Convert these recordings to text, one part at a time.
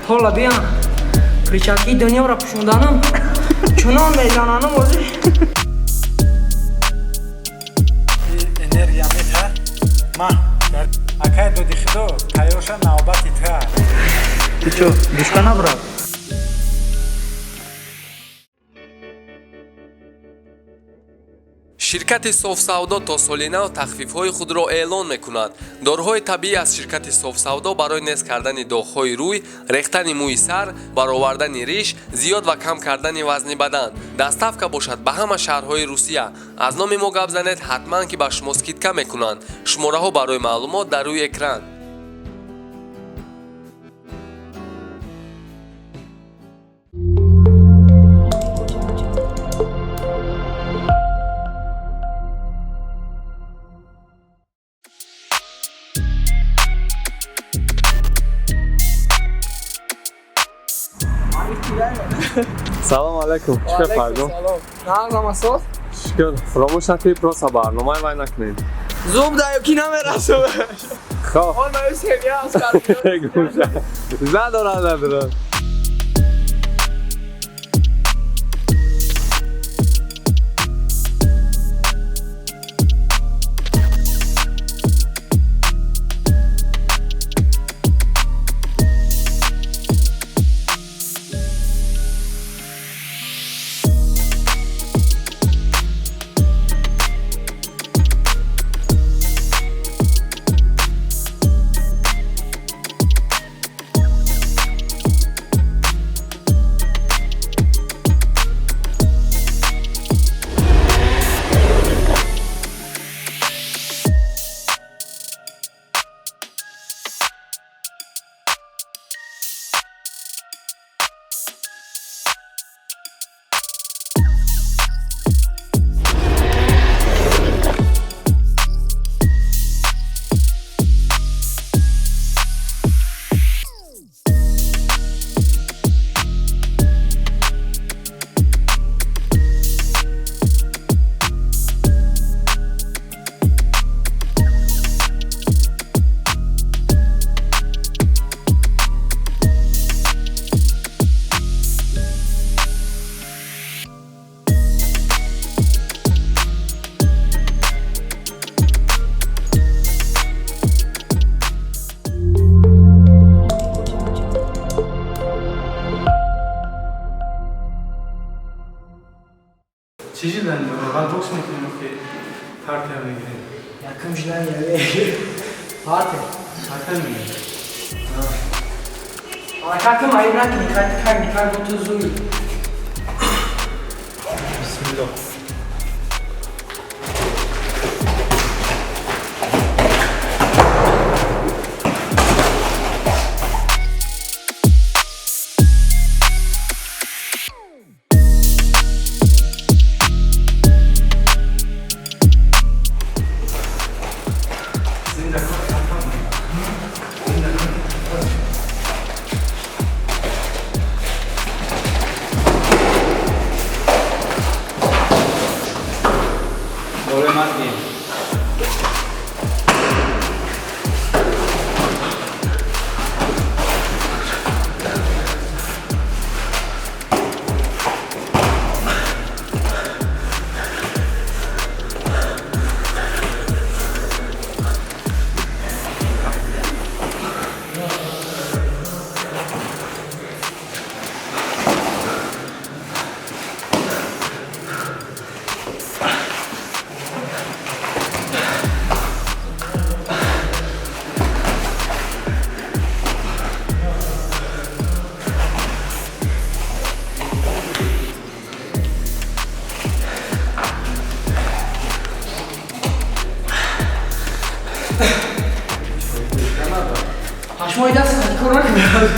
Ҳола биям. Перчатки дунёро пӯшонданам. Чунон мезананам озӣ. Энергия мета. Ма, акай доди худо, тайёрша навбати та. Ты чё, душка набрал? Ширкати Софсавдо то соли нав тахфифҳои худро эълон мекунад. Доруҳои табиӣ аз ширкати Софсавдо барои нест кардани доғҳои рӯй, рехтани мӯи сар, баровардани риш, зиёд ва кам кардани вазни бадан. Доставка бошад ба ҳама шаҳрҳои Русия. Аз номи мо гап занед, ҳатман ки ба шумо скидка мекунанд. Шумораҳо барои маълумот дар рӯи экран. Салом алейкум. Чӣ хел, Фарҷон? Нағзам, асос. Шукр. Фаромӯш накунед, просто барномаи вай накунед. Зуб даю ки намерасу. Хоб. Он маю семья аст. Гӯша. Надорад, надорад. Чӣ желание дорад? Баъд бокс мекунем ки партия мегирем? Якум желание партия. Партия мегирем. Ҳаракат кун, айб накунӣ, как никак бо ту зуй. Бисмиллоҳ. Пашмои даст кор накунад.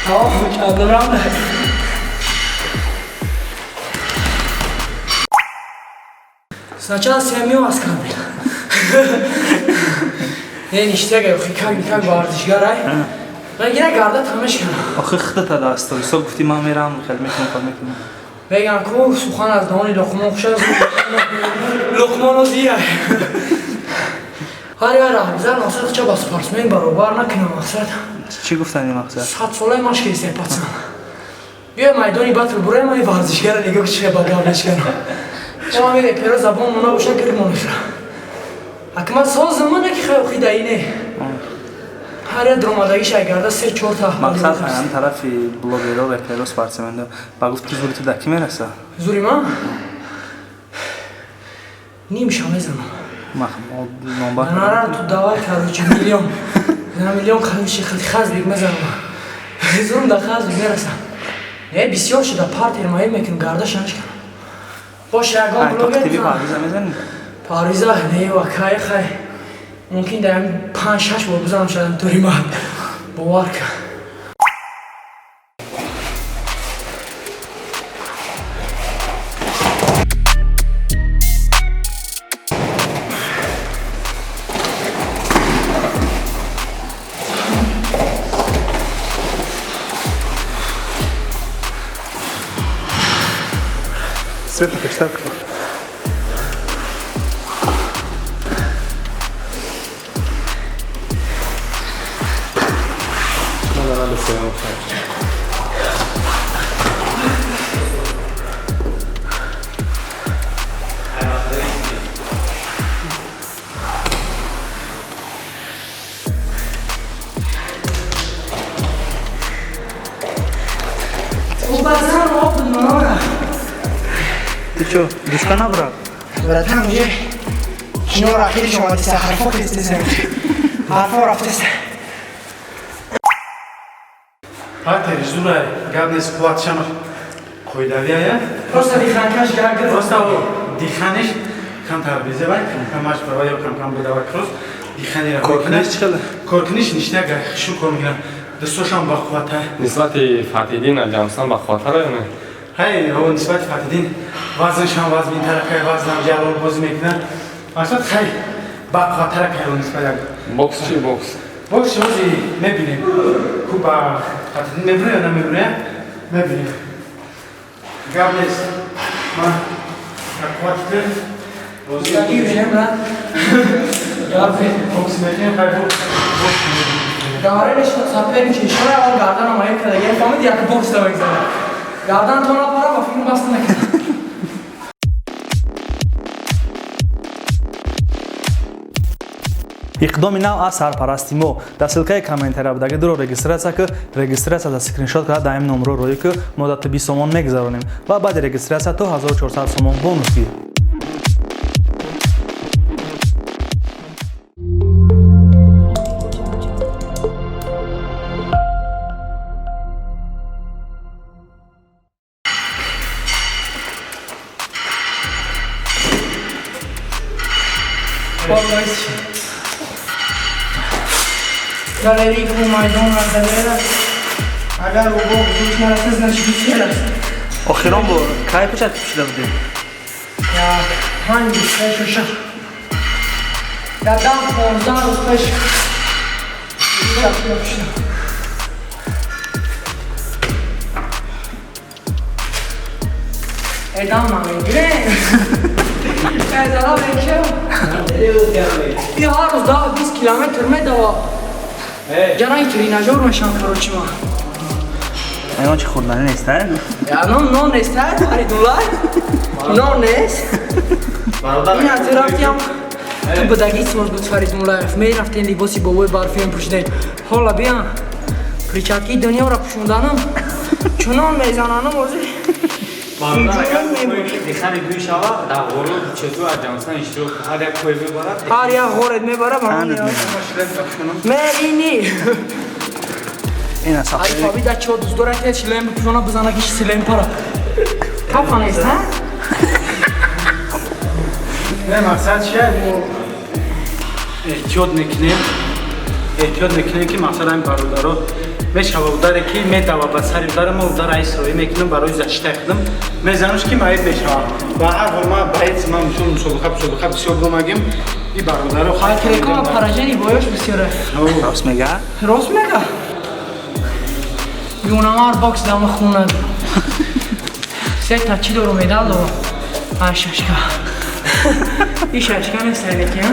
Тамом кардам рамда. Сначала семью оскорбил. Не, ништяк, как никак варзишгар, ай. Ман гира гарда тамеш кардам. Охи худата даст ҳисоб гуфтӣ ман мерам хел мекунам кор мекунам. Мегам ку сухан аз даҳони Луқмон хуш аст. Луқмон озия. Ҳар як раҳгузар мақсад ча ба спортсмен баробар накунам мақсад. Чӣ гуфтани мақсад? 100 солаи машқ кистем пацан. Биё майдони батл бурем ай варзишгара нигоҳ чи ба гап мешканам. Ма мере перо забон мона боша гирмон мехӯрам. Акма созм мана ки хай охи даине. Ҳар як дромадагиш ай гарда 3-4 та. Мақсад ҳамин тарафи блогеро ва перо спортсмендо. Ба гуфт ки зури ту дар кӣ мераса? Зури ман? Нимша мезанам. Номбар. Гонорар ту давай, короче, миллион. На миллион, короче, хазбик мезанам. Зурм да хазбик мерасам. Не, бисёр шуда партер маи мекунам гарда шанш кунам. Бош ягон блогер. Тв Парвиза мезанӣ? Парвиза не, ва кай хай. Мумкин дар 5-6 бор бизанам шадам тури ман. Бовар кун. Света пештар кун. Ты чё, душка набрал? Братан, уже кино рахили шомадиса, ҳарфо кестесем. Ҳарфо рафтеса. Партер зурай, гап нест, қувватшам қоидавия. Просто диханкаш гагр. Просто диханиш камтар безебай, камкамаш барои ё камкам будава кросс. Диханира. Коркуниш чӣ хеле? Коркуниш ништяк, шу кор мекунам. Дастошам ба қуввата. Нисбати Фатҳиддин Аҷамсан ба қувватара ё не? Ҳай, о нисбати Фатҳиддин вазншам вазминтара кай, вазнам ҷалол бозӣ мекунад. Мақсад хай ба қувватара кай о нисбат як. Бокс чӣ бокс? Бокс чӣ мебинем. Ку ба Фатҳиддин мебуре ё намебуре? Мебинем. Гап нест. Ман ба қуввати бозӣ мекунем, брат. Гап нест. Бокс мекунем, хай бокс. Гаренеш соперничи шоя он гарданам аяк када. Я фаҳмид як бокс да мегзара. Гардан то напара ба филм баста накард. Иқдоми нав аз сарпарасти мо. Дар ссилкаи комментария будаги дуро регистрация ки регистрация да скриншот карда даим номро рӯй ки мо дар 20 сомон мегузаронем ва баъди регистрация то 1400 сомон бонус гир. Галерей ку майдон аз далера. Агар рӯбоҳ гӯш нараса, значит бисёр аст. Охирон бор кай печат пӯшида будем? Як панҷ рӯз пеш шуд. Дар 10-15 рӯз пеш пӯшидам. Эдам намегирем. Эдала бекем. И ҳар рӯз 10-20 километр медава. Ҷараи тренажёр мешавам, короче ма. Ягон чи хӯрданӣ нест, а? Ягон нон нест, а? Фаридуллай? Нон нест. Ин аз рафтиам ту будагӣ соз буд Фаридуллаев. Мерафтем либоси бобои барфиам пӯшидем. Ҳола биям причатки дунёро пӯшонданам. Чунон мезананам озӣ. Дихани дуй шава, дар ғору чету Аҷамсан иштирок ҳар як кой мебарад. Ҳар як ғорет мебарад, ба ман мерини. Ина саф. Ай фаби да чо дӯст дорад, ки шлем бипӯшона бизана ки шлем пара. Капа нест, ҳа? Не, мақсад чия? Мо эҳтиёт мекунем. Эҳтиёт мекунем ки мақсад ҳамин бародаро Мешава ударе ки медава ба сари удара, ма удара айсроӣ мекунам барои защитаи худам. Мезанамш ки маиб мешавам. Ба ҳар ҳол ма боец, ман мисол мусобиқа бисёр бомагим. И бародаро Хайтрекома поражение боёш бисёре. Рост мега? Рост мега. Юнамар бокс дама хона. Се та чӣ дору медал дору. Ай шашка. И шашка нест ки, а?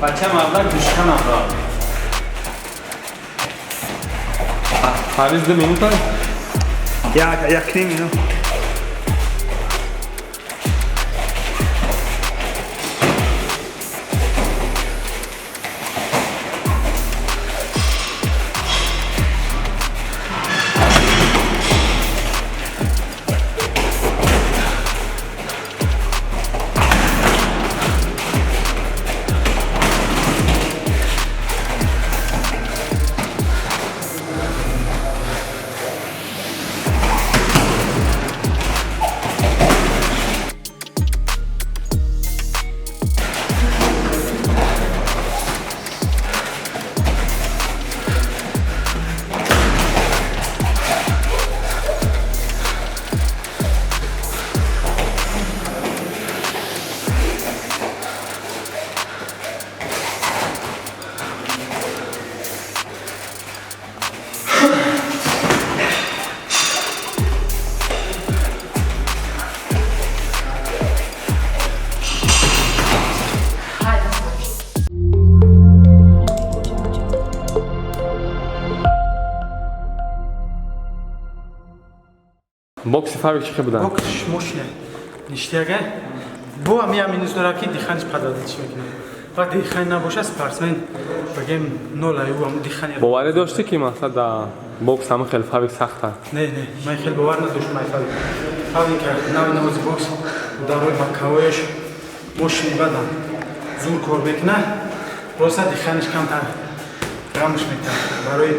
Бача мардак душканам ро. Ҳанӯз 2 минута? Як ним минут. Бокси Фавик чӣ хел будан? Боксиш мощный. Ништяга. Бо ами минус дора ки диханиш пададич мекунад. Вақте дихани набошад, спортсмен бигем нола ю ам дихани. Боварӣ доштӣ ки масалан дар бокс ҳама хел Фавик сахта? Не, не, ман хел бовар надоштам ай Фавик. Фавик нави навози бокс ударои маккавояш мощный бадан. Зур кор мекунад. Просто диханиш камтар рамш мекунад. Барои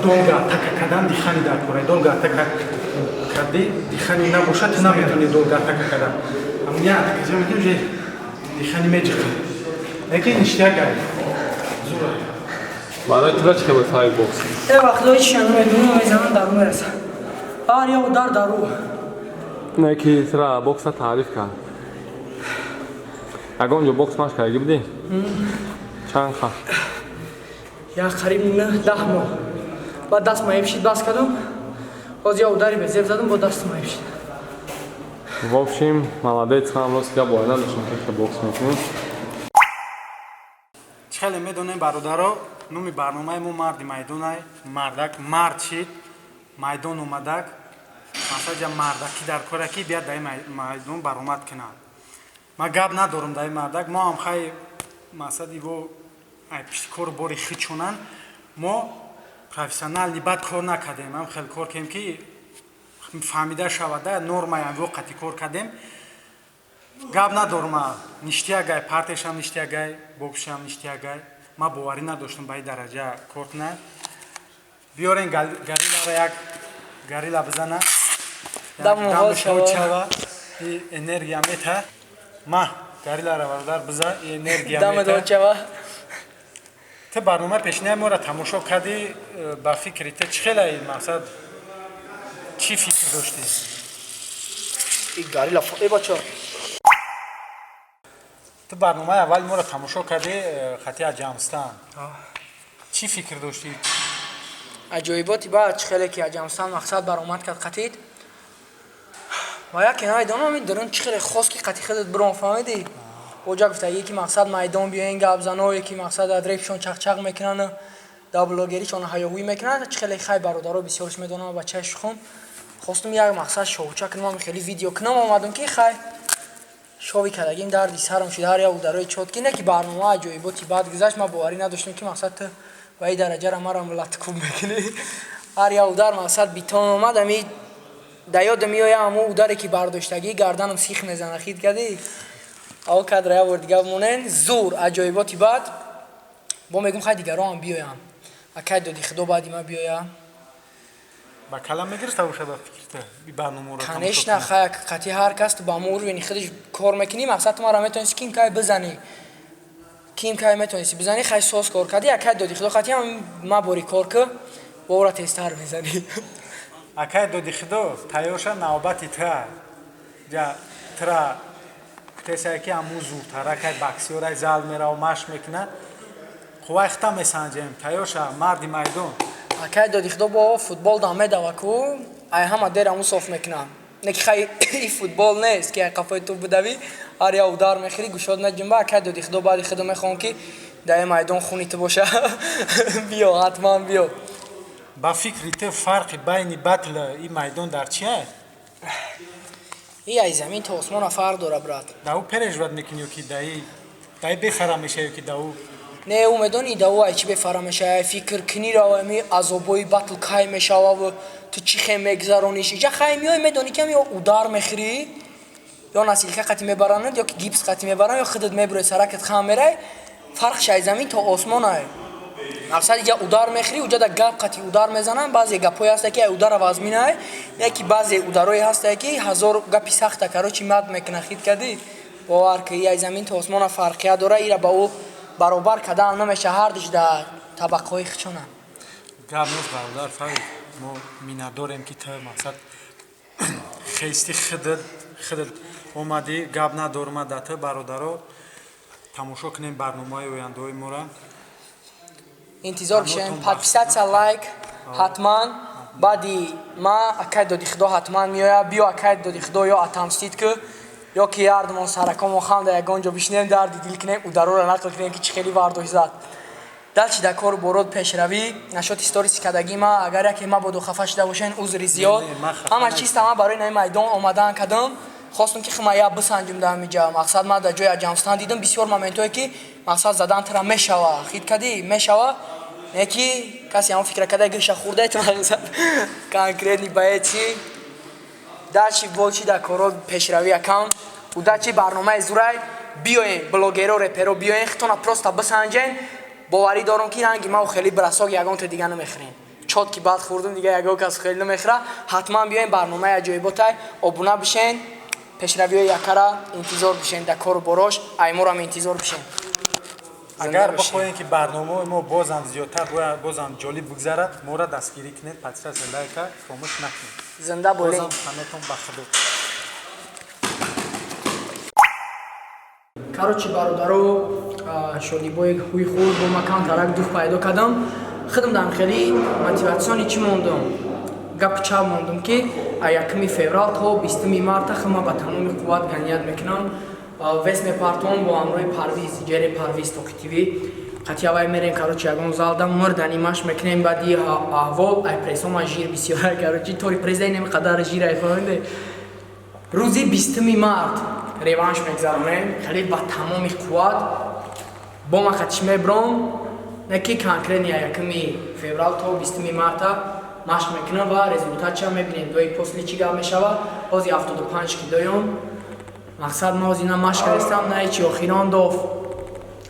долго атака кардан дихани дар кор. Долго атака карди дихани набошад, ту наметавонӣ долго атака кардан. Ам я атака ҷа мекунӣ, уже дихани меҷиқад. Лекин ништяк ай. Зур ай. Барои тура чӣ хел буд Фавик бокс? Э вақтҳои чиану медунам мезанам дару мерасам. Ҳар як удар дару. Не ки тура бокса таъриф кард. Ягон ҷо бокс машқ кардагӣ будӣ? Чанд ха? Як қариб 9-10 моҳ. Баъд даст маиб шид, бас кардам. Боз я удари безеб задам, бо даст маиб шид. В общем, молодец, ман рост гап бовар надоштам ки бокс мекунӣ. Чӣ хеле медонем бародаро, номи барномаи мо марди майдонай, мардак мард шид, майдон омадак. Масалан, мардаки дар кора ки бият дар майдон баромад кунад. Ман гап надорам дар мардак, мо ҳам хай мақсад иво ай пишти кору бори хичонанд, мо профессиональный бад кор накардем, ҳам хел кор кардем ки фаҳмида шавада, нормаи воқати кор кардем. Гап надорам, ништиягай, партешам ништиягай, боксшам ништиягай. Ман боварӣ надоштам ба ин дараҷа кор кунад. Биёрен гориллара, як горилла бизана, дамаш шава, и энергия мета. Ма гориллара, бародар, биза, и энергия мета. Шава. Ту барномаи пешинаи моро тамошо кардӣ, ба фикри ту чӣ хела мақсад, чӣ фикр доштӣ? Горилла, э бача. Ту барномаи аввали моро тамошо кардӣ, хати Аҷамстан, чӣ фикр доштӣ? Аҷоиботи баъд чӣ хеле ки Аҷамстан мақсад баромад кард қатид ва яке намедонам, дарун чӣ хеле хос ки қати худат бирон, фаҳмидӣ? Оҷа гуфта, яки мақсад майдон биёен гапзано, яки мақсад адрепшон чақчақ мекунанд, дар блогеришон ҳаёҳӯӣ мекунанд. Чӣ хеле хай бародаро бисёрш медонам, бачаи шухум хостум як мақсад шовча кунам, хеле видео кунам, омадам ки хай шови кардагим дарди сарам шуд, ҳар як ударои чотки не ки барнома аҷоиботи баъд гузашт. Ман боварӣ надоштам ки мақсад ту ба ин дараҷара марам латкуб мекунӣ. Ҳар як удар мақсад битон омад, ами да ёдам меоя ҳамо ударе ки бардоштагӣ гарданам сих мезана, хит кардӣ, аво кадра як бор дига монен. Зур, аҷоиботи баъд бо мегум, хай дигароам биёям, акай доди худо баъди ма биёя. Ба калам мегирифта бошад, ба фикрта, барномаро? Конечно, хай қати ҳар кас ту ба мо уровени худаш кор мекунӣ. Мақсад ту мара метавонисти ким кай бизанӣ, ким кай метавонисти бизанӣ. Хай соз кор кардӣ, акай доди худо қати ҳам ма бори кор ки бора тезтар мезанӣ. Акай доди худо, тайёр ша, навбати тра ҷа тра кутесае ки ҳамун зуртаракай боксёрай зал мерав, машқ мекунад, қувваи хита месанҷем. Тайёр ша, марди майдон. Акай доди худо бо футбол дам медава ку, ай ҳама дер ҳамун соф мекунам. Не ки хай и футбол нест ки ай қафои тӯб бидавӣ, ҳар як удар мехӯрӣ, гӯшод наҷунба. Акай доди худо, баъди худо мехоҳам ки дар ин майдон хуни ту боша. Биё, ҳатман биё. Ба фикри ту, фарқи байни батл и майдон дар чи аст? И ай замин то осмона фарқ дора, брат. Да ӯ переживать мекунӣ ё ки даи бефара мешавӣ, ё ки да ӯ? Не, ӯ медонӣ, да ӯ ай чӣ бефара мешава? Ай фикр кунӣ ра, ами азобои батл кай мешававу ту чӣ хел мегузарониш. Иҷа хай меои, медонӣ ки ё удар мехӯрӣ, ё носилка қати мебаранад, ё ки гипс қати мебаранд, ё худат мебурои, саракат хам мерай. Фарқш ай замин то осмонай. Мақсад иҷа удар мехӯрӣ, уҷа да гап қати удар мезананд. Баъзе гапҳое ҳаста ки ай удара вазминай, не ки баъзе ударое ҳаста ки ҳазор гапи сахта, короче, мад мекуна, хит кардӣ, бовар ки ай замин то осмона фарқият дора. Ира ба ӯ баробар кардан намеша, ҳардуш дар табақаҳои хичонанд. Гап нест, бародар Фарид, мо миннатдорем ки ту мақсад хести, худат худат омадӣ. Гап надорма да ту, бародаро, тамошо кунем барномаи ояндаҳои моро. Интизор бишем, подписаться, лайк ҳатман. Баъди ма акай доди худо ҳатман меоя. Биё, акай доди худо, ё отомстить ки, ё ки ҳардумон саракомо ханда ягон ҷо бишинем, дарди дил кунем, ударора нақл кунем ки чӣ хеле бардошт зад. Дальше дар кору бород пешравӣ. Нашоти сториси кардагӣ ма, агар яке мабодо хафа шуда бошен, узри зиёд. Ҳама чиста ма барои наи майдон омадан кардам, хостум ки хма я бисанҷум дар ҳамиҷа. Мақсад ма дар ҷои Аҷамстан дидам бисёр моментое ки мақсад задан тара мешава, хит кардӣ, мешава. Не ки касе ҳамон фикра карда гиша хурдает, мақсад конкретный боеци. Дальше больше дар коро пешравӣ, акам. Удачи, барномаи зурай. Биёен, блогеро, реперо, биёен, хитона просто бисанҷен. Боварӣ дорам ки ранги ман хеле бросок ягон то дига намехӯрем. Чот ки баъд хӯрдум, дига ягон кас хеле намехӯра. Ҳатман биёен, барномаи аҷоиботай, обуна бишен, пешравиҳои якара интизор бишен, дар кору борош айморам интизор бишен. Агар бихоҳем ки барномаҳои мо бозам зиёдтар, бозам ҷолиб бигзарад, моро дастгирӣ кунед, подписаться, лайка фаромӯш накунед. Зинда болем. Бозам панотон ба худо. Короче, бародаро, шодибои ҳуи худ бо макан тарак дух пайдо кардам. Худам дар хеле мотиватсиони чӣ мондам, гапи чап мондам ки 1 феврал то 20 марта хума ба тамоми қувват ганият мекунам, вес мепартом бо ҳамроҳи Парвиз, ҷери Парвиз Тоқи ТВ. Қатъи авай мерем, короче, ягон залда мурдани машқ мекунем. Баъди аҳвол ай прессома жир бисёра, короче, тори пресс ин қадар жир ай, фаҳмиде. Рӯзи 20 март реванш мегзаронем, хеле ба тамоми қувват бо ма қатиш мебром. Не ки конкретно 1 феврал то 20 марта машқ мекунам ва результатша мебинем. Дои после чӣ гап мешава. Ҳозир 75 килоём. Мақсад, ма ҳозир на машқ кардистам, на ҳечи. Охирон доф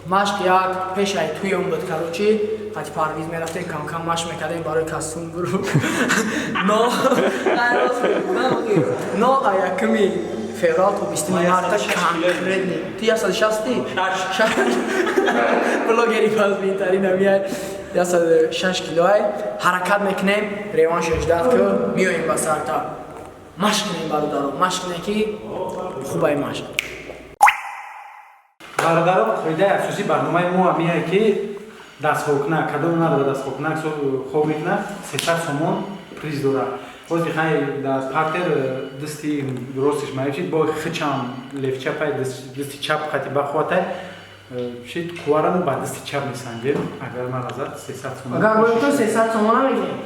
машқ як пешай туём буд, короче, қати Парвиз мерафтем, кам-кам машқ мекардем барои костюм буру. Но 1 феврал то 20 марта конкретно. Ту 160-ти? Блогери пазбинтарин амияй. 106 килоай. Ҳаракат мекунем, реванш ждать ки миёем ба сарта. Машқ кунем, бародаро, машқ кунем, ки хубай машқ. Бародаро, қоидаи асосии барномаи мо ҳамияе, ки дастхокунак кадом надора, дастхокунак хоб мекунад, 300 сомон приз дорад. Ҳозир хай дар партер дасти ростиш маебшид, бо хичам левчапай, дасти чап қати бахватай шид. Қувварамо ба дасти чап месанҷем. Агар ман азад, 300 сомон. Агар бои ту 300 сомон намегирем.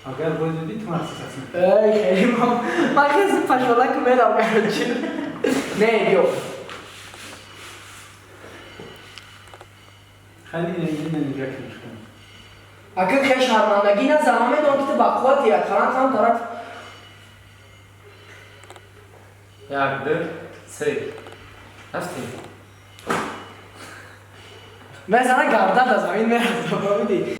Агар бой додӣ, ту ман 300 сомон. Эй, хеле ман хези пашолак мерам, короче. Не, биё. Хеле ина нигоҳ кунӣ. Агар хел шармандагӣ назанам, медонам, ки ту бақуввати, ақаллан кам тараф. Як, ду, се. Рафтем. Мезана, гардад аз замин меравад, фаҳмидӣ?